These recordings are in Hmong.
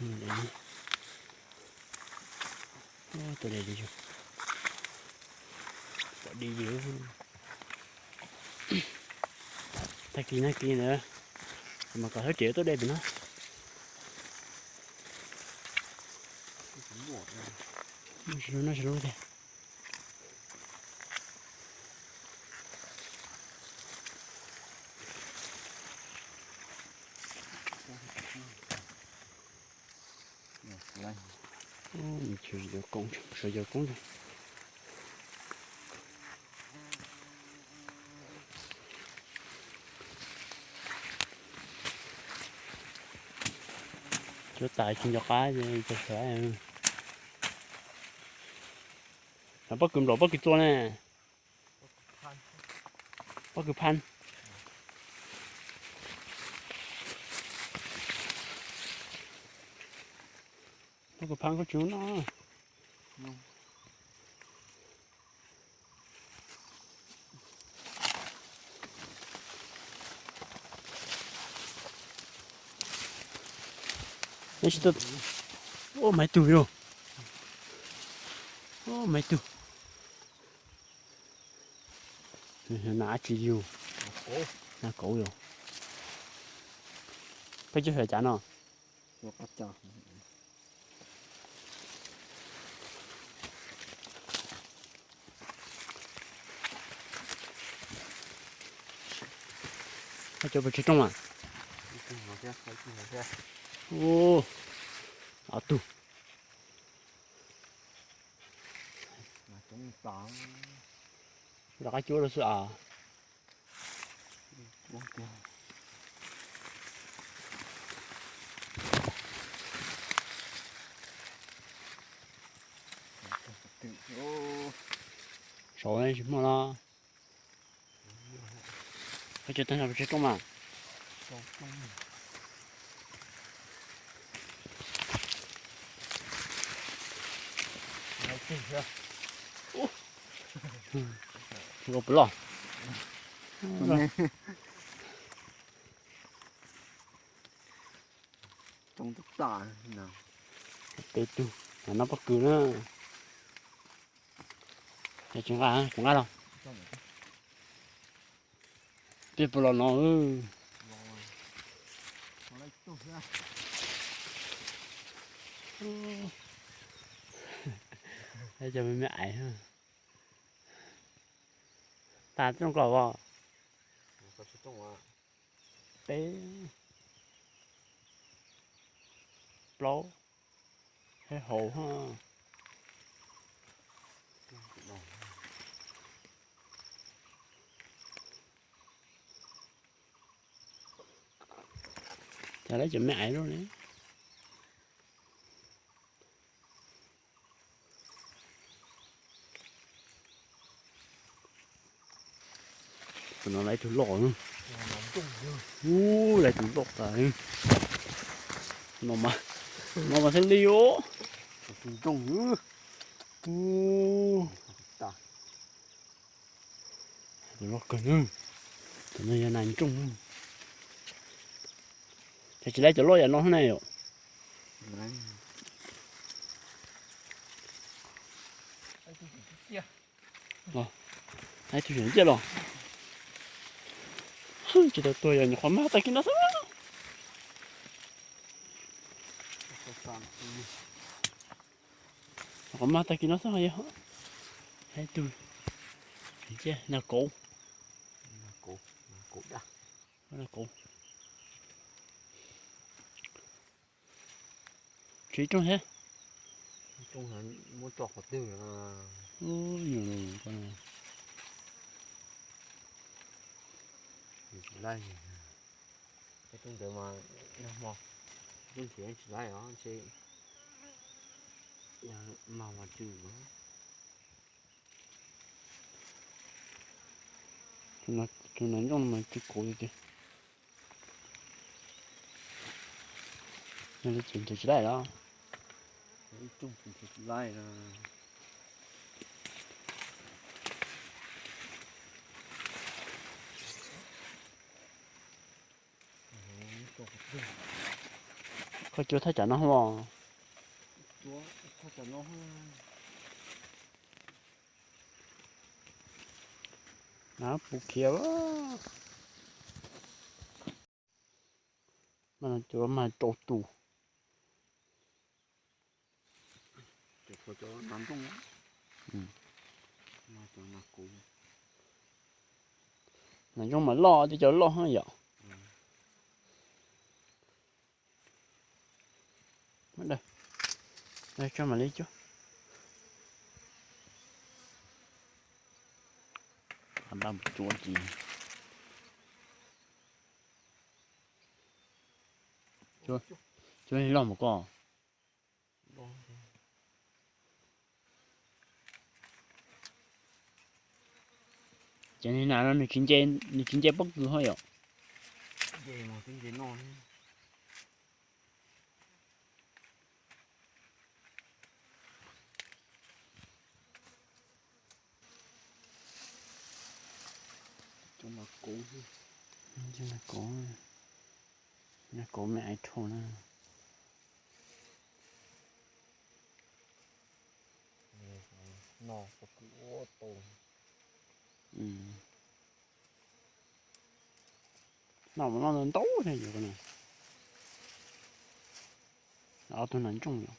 Tuaj de li, pom di li. Tag kis nag kis ntawd mas kom sawv tsev tuaj de pem no. Noj tsis zoo tiag. Sawv yawg koob. Cuab tas tsis nco qab ces sawv. Pob kws nplaum pob kws txua ne. Pob kws phab. Pob kws phab koj tsis noj. Ua maiv tug yog. Ua maiv tug. Nas dab tsi yug? Nas kauv yog. Peb cov xyom cav no. Koj cov pes tsawg rooj mas? Ob tug. Rov qab cuab rau xwb as. Saud tsis muaj los. Koj cov tag no pes tsawg rooj mas? Ua puas loj? Peb tug, noj pob kws na. Tsis nqa, kuv nqa los. Peb puas los no. Cov me me ais. Tas rooj koj os. Peb, plaub, hauv. Cas lawv cov me ais loj li. Tus no lawv ib tug loj. Ub, lawv tus loj tas. No mas, no mas thiaj li os. Tus nrooj. Tus loj kawg na. Tus no yog nas nrooj. Ces tsis lawv cov loj yam no na yom. Ib tug xyom nciaj los. Tsis tau tuag yog nyuam qhuav mag tag kis no xwb. Nyuam qhuav mag tag kis no xwb yog. Ib tug xyom nciaj nag kauv. Nag kauv. Tshuav ib rooj thiab. Muab tso qhov twg? Nyuam no. Tsis laij. Peb rooj ntawd mas nag hmo rooj nrhiav tsis laij os ntshe mag mas tsw. Tus no nyooj mas tsw kauv tiag tiag. Nyooj li ces nrhiav tsis laij los. Ib rooj nrhiav tsis laij no. Koj cuab thaj tsam no hos. Na puv khiav. Mas no cuab mas rau tus. Nas ntsooj mas loj, tej cov loj heev yom. Tso mam li cuab. Npaj mus cuab ci. Cuab li loj mas koj. Ces niag nas no nws tsis nce, nws tsis nce pob kws hos yom. Nas kauv, nas kauv me ais rhau na. Noj mus noj ntau ntau thiab yuav ko na. Ob tug nas ntsooj yom.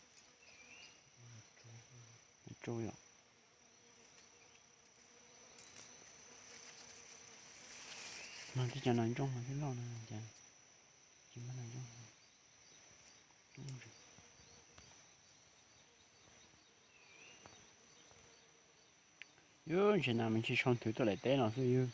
Nas ntsooj yom. No tib cov nas ntsooj mas thiaj loj no cas tsis muaj nas ntsooj. Yus ntshe nas me ntsis sau nthwv tuaj daim teb no xwb yus.